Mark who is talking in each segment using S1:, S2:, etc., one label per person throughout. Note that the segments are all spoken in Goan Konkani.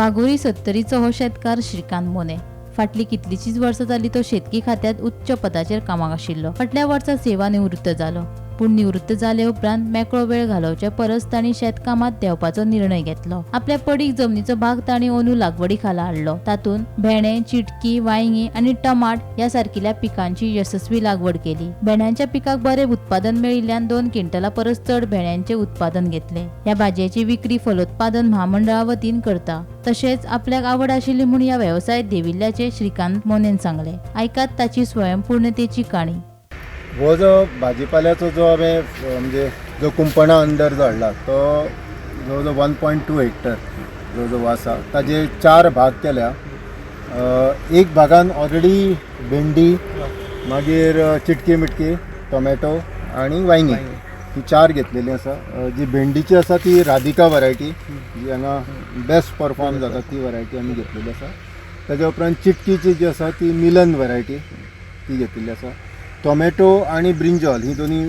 S1: वाघोरी सत्तरीचो हो शेतकार श्रीकांत मोने फाटलीं कितलींशींच वर्सां जालीं तो शेतकी खात्यांत उच्च पदाचेर कामाक आशिल्लो. फाटल्या वर्सा सेवा निवृत्त जालो, पूण निवृत्त जाले उपरांत मेकळो वेळ घालोवचे परस तांणी शेतकामात देंवपाचो निर्णय घेतलो. आपल्या पडीक जमनीचो भाग तांणी अंदू लागवडी खाला हाडलो. तातूंत भेंडे, चिटकी, वांयगीं आनी टमाट ह्या सारकिल्या पिकांची येसस्वी लागवड केली. भेंड्यांच्या पिकाक बरें उत्पादन मेळिल्ल्यान 2 क्विंटला परस चड भेंड्यांचें उत्पादन घेतलें. ह्या भाजयेची विक्री फलोत्पादन म्हामंडळा वतीन करता. तशेंच आपल्याक आवड आशिल्ली म्हूण ह्या वेवसायांत देंविल्ल्याचें श्रीकांत मोनेन सांगलें. आयकात ताची स्वयंपूर्णतेची काणी.
S2: हो जो भाजीपाल्याचो जो हांवें म्हणजे जो कुंपणा अंदर जो हाडला तो जवळ जवळ 1.2 हेक्टर जो जो आसा ताजे 4 भाग केल्या. एक भागान ऑलरेडी भेंडी, मागीर चिटकी मिटकी, टोमॅटो आनी वांयगीं ही 4 घेतलेली आसा. जी भेंडीची आसा ती राधिका वरायटी, जी हांगा बेस्ट परफॉर्म जाता ती वरायटी आमी घेतलेली आसा. ताज्या उपरांत चिटकीची जी आसा ती मिलन वरायटी ती घेतलेली आसा. टोमॅटो आनी ब्रिंजॉल ही दोनी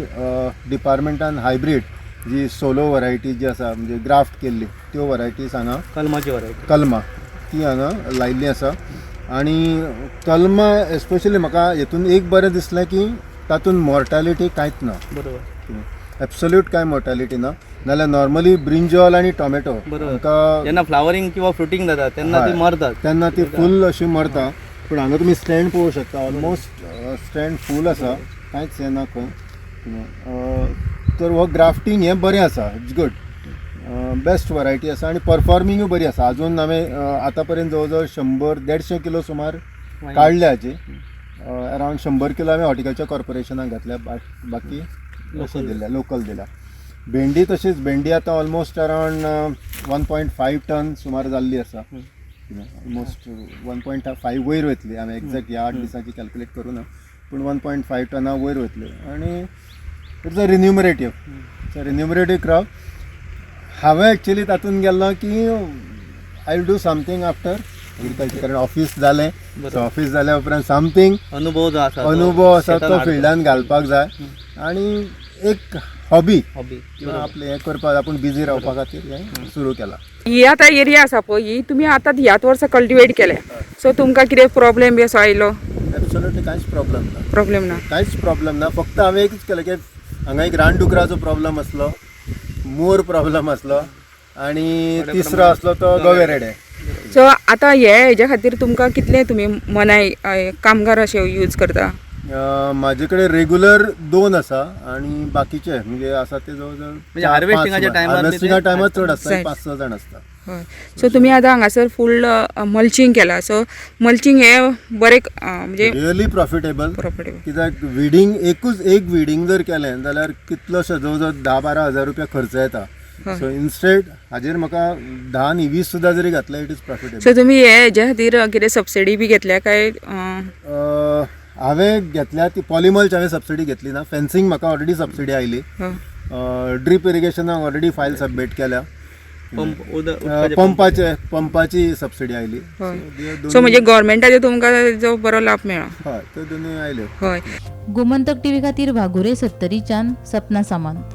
S2: डिपार्टमेंटान हायब्रीड जी सोलो वरायटी जी आसा म्हणजे ग्राफ्ट केल्ली त्यो वरायटीज हांगा
S3: कलमाची वरायटी
S2: कलमां ती हांगा लायिल्ली आसा. आनी कलमां एस्पेशली म्हाका हेतून एक बरें दिसलें की तातूंत मोर्टालिटी कांयच ना.
S3: बरोबर,
S2: एब्सोल्यूट कांय मोर्टालिटी ना. नाल्यार नॉर्मली ब्रिंजॉल आनी टोमॅटो
S3: बरोबर, जेन्ना फ्लावरिंग किंवा फ्रुटींग जाता तेन्ना ती मरतात,
S2: तेन्ना ती फूल अशी मरता. पूण हांगा तुमी स्टँड पळोवंक शकता, ऑलमोस्ट स्टँड फूल आसा, कांयच हें ना खंय. तर हो ग्राफ्टींग हें बरें आसा, it's good, best variety आसा आनी परफॉर्मिंगूय बरी आसा. आजून हांवें आतां पर्यंत जवळ जवळ 100-150 किलो सुमार काडल्या हाची. अरावंड 100 किलो हांवें हॉर्टिकल्चर कॉर्पोरेशनाक घातल्या, बाकी अशें दिल्या, लोकल दिल्या. भेंडी तशीच, भेंडी आतां ऑलमोस्ट अरावंड 1.5 टन सुमार जाल्ली आसा, ऑलमोस्ट 1.5 वयर वयतली. हांवें एग्जॅक्ट ह्या 8 दिसांची कॅल्कुलेट करूं ना, पूण 1.5 टना वयर वयतली. आनी it's a remunerative, it's a remunerative crop. हांवें एक्चुली तातूंत गेल्लो की I will do something after agriculture, कारण ऑफीस जालें, सो ऑफीस जाल्या उपरांत समथींग
S3: अनुभव जो आसा,
S2: अनुभव आसा तो फिल्डान घालपाक जाय आनी एक हॉबी
S3: हॉबी
S2: किंवा आपलें हें करपाक आपूण बिजी रावपा खातीर हें सुरू केलां.
S4: ही आतां एरिया आसा पळय, ही तुमी आतां ह्याच वर्सा कल्टिवेट केल्या, सो तुमकां कितें प्रॉब्लेम बी असो आयलो?
S2: एब्सोल्युटली कांयच प्रॉब्लेम ना.
S4: प्रॉब्लेम ना,
S2: कांयच प्रॉब्लेम ना. फक्त हांवें एकूच केलें की हांगा एक रानडुकराचो प्रॉब्लेम आसलो, मोर प्रॉब्लेम आसलो आनी तिसरो आसलो तो गवे रेडे.
S4: सो आतां हे हेज्या खातीर तुमकां कितले तुमी मनाय कामगार अशे यूज करता?
S2: म्हाजे कडेन रेगुलर 2 आसा आनी बाकीचे म्हणजे आसा ते जवळ जवळ
S3: हार्वेस्टिंगाच्या टायमार,
S2: हार्वेस्टिंगा टायमार चड आसता, 5-6 जाण आसता.
S4: हय, सो तुमी आतां हांगासर फूल मल्चिंग केला, सो मल्चिंग हे बरें म्हणजे
S2: रियली प्रॉफिटेबल.
S4: प्रॉफिटेबल,
S2: कित्याक विडींग एकूच एक विडींग जर केलें जाल्यार कितलोसो जवळ जवळ 10-12 हजार रुपया खर्च येता. सो इन्स्टेड हाजेर म्हाका 10 न्ही 20 सुद्दां जरी घातले it is profitable.
S4: सो तुमी हे हेज्या खातीर कितें सबसिडी बी घेतल्या काय?
S2: हांवें घेतल्या ती पॉलिमल्च, हांवें सबसिडी घेतली ना. फेन्सिंग म्हाका ऑलरेडी सबसिडी आयली, ड्रीप इरिगेशनाक ऑलरेडी फायल सबमीट केल्या, पंपाचे पंपाची सबसिडी आयली.
S4: सो म्हणजे गव्हर्मेंटाचे तुमकां जो बरो लाभ मेळ्ळो.
S2: हय, त्यो दोनूय आयल्यो.
S4: हय.
S1: गोमंतक टीव्ही खातीर वाघुरे सत्तरीच्यान सपना सामंत.